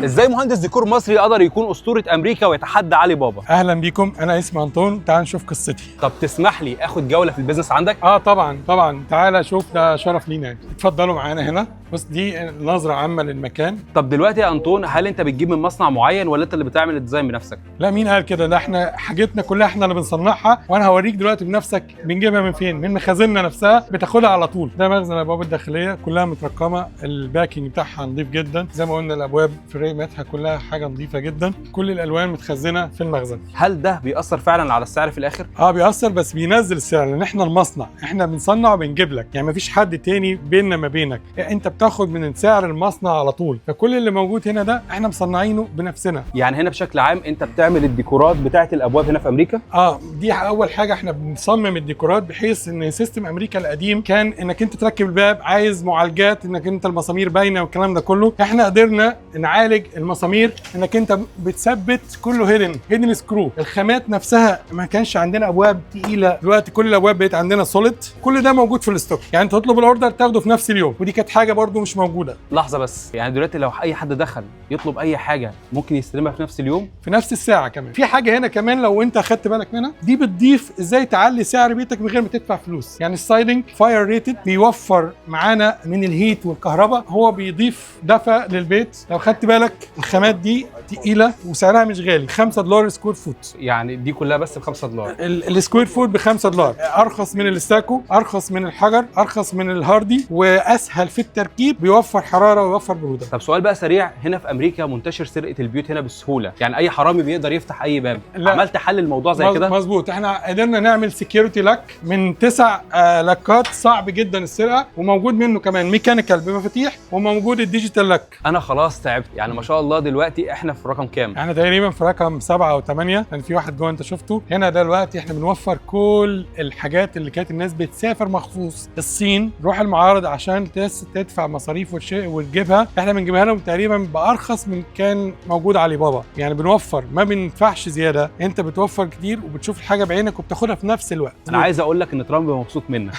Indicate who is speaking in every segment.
Speaker 1: ازاي مهندس ديكور مصري قدر يكون اسطورة امريكا ويتحدى علي بابا؟
Speaker 2: اهلا بيكم، انا اسمي انطون. تعال نشوف قصتي.
Speaker 1: طب تسمح لي اخد جولة في ال business عندك؟
Speaker 2: اه طبعا طبعا، تعالى شوف، ده شرف لينا يعني. اتفضلوا معانا هنا. بص، دي نظره عامة للمكان.
Speaker 1: طب دلوقتي يا انطون، هل انت بتجيب من مصنع معين ولا انت اللي بتعمل ال design بنفسك؟
Speaker 2: لا، مين قال كده؟ ده احنا حاجتنا كلها احنا اللي بنصنعها، وانا هوريك دلوقتي بنفسك بنجيبها من فين. من مخازننا نفسها بتاخدها على طول. ده مخزن الابواب الداخليه، كلها مترقمه، ال packing بتاعها نظيف جدا. زي ما قلنا، الابواب فريماتها كلها حاجة نظيفة جدا، كل الالوان متخزنه في المخزن.
Speaker 1: هل ده بيأثر فعلا على السعر في الاخر؟
Speaker 2: اه بيأثر، بس بينزل السعر لان احنا المصنع، احنا بنصنع وبنجيب لك، يعني مفيش حد تاني بيننا ما بينك. انت بتاخد من سعر المصنع على طول، فكل اللي موجود هنا ده احنا مصنعينه بنفسنا.
Speaker 1: يعني هنا بشكل عام انت بتعمل الديكورات بتاعه الابواب هنا في امريكا؟
Speaker 2: اه، دي اول حاجه، احنا بنصمم الديكورات بحيث ان system امريكا القديم كان انك انت تركب الباب عايز معالجات، انك انت المسامير باينة والكلام ده كله. احنا قدرنا نعالج المسامير، انك انت بتثبت كله hidden hidden screw. الخامات نفسها، ما كانش عندنا ابواب تقيله، دلوقتي كل الابواب بقت عندنا solid. كل ده موجود في ال stock، يعني انت تطلب ال order تاخده في نفس اليوم، ودي كانت حاجة برده مش موجوده.
Speaker 1: لحظة بس، يعني دلوقتي لو اي حد دخل يطلب اي حاجة ممكن يستلمها في نفس اليوم؟
Speaker 2: في نفس الساعه. كمان في حاجة هنا كمان لو انت اخدت بالك منها، دي بتضيف ازاي تعلي سعر بيتك من غير ما تدفع فلوس. يعني ال siding fire rated، بيوفر معانا من ال heat والكهرباء، هو بيضيف دفى للبيت. لو خدت بالك، الخامات دي تقيلة وسعرها مش غالي، 5 دولار square foot.
Speaker 1: يعني دي كلها بس ب 5 دولار؟
Speaker 2: ال square foot ب 5 دولار، ارخص من الاستاكو، ارخص من الحجر، ارخص من الهاردي، واسهل في التركيب، بيوفر حرارة ويوفر بروده.
Speaker 1: طب سؤال بقى سريع، هنا في امريكا منتشر سرقه البيوت هنا بسهوله، يعني اي حرامي بيقدر يفتح اي باب.
Speaker 2: لا.
Speaker 1: عملت حل الموضوع زي كده؟
Speaker 2: مظبوط، احنا قدرنا نعمل security lock من تسع لاكات، صعب جدا السرقه، وموجود منه كمان mechanical بمفاتيح، وموجود ال digital lock.
Speaker 1: انا خلاص تعبت، يعني ما شاء الله دلوقتي احنا في رقم كام؟
Speaker 2: احنا تقريبا في رقم 7 او 8، كان في واحد جوه انت شفته هنا. دلوقتي احنا بنوفر كل الحاجات اللي كانت الناس بتسافر مخصوص الصين، روح المعارض عشان تدفع مصاريف وتجيبها، احنا بنجيبها لهم تقريبا بارخص من كان موجود علي بابا. يعني بنوفر، ما بندفعش زياده، انت بتوفر كتير وبتشوف الحاجة بعينك وبتاخدها في نفس الوقت.
Speaker 1: انا عايز اقول لك ان ترامب مبسوط منك.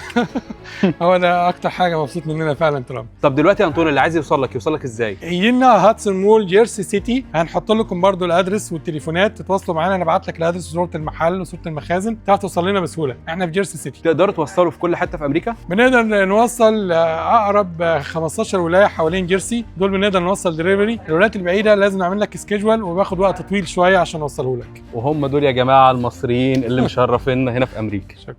Speaker 2: هو ده اكتر حاجة مبسوط مننا فعلا ترامب.
Speaker 1: طب دلوقتي يا انطوني، اللي عايز يوصل لك يوصل لك ازاي؟
Speaker 2: يجي لنا Hudson Mall، Jersey City. هنحط لكم برضو ال address والتليفونات، تتواصلوا معانا، نبعت لك ال address وصوره المحل وصوره المخازن، تعرف توصل لنا بسهوله. احنا في Jersey City.
Speaker 1: تقدروا توصلوا في كل حتة في امريكا؟
Speaker 2: بنقدر نوصل اقرب 15 ولاية حوالين جيرسي، دول بنقدر نوصل دليفري. الولايات البعيدة لازم نعمل لك schedule وباخد وقت طويل شوية عشان نوصله لك.
Speaker 1: وهم دول يا جماعة المصريين اللي مشرفينا هنا في امريكا.
Speaker 2: شكرا.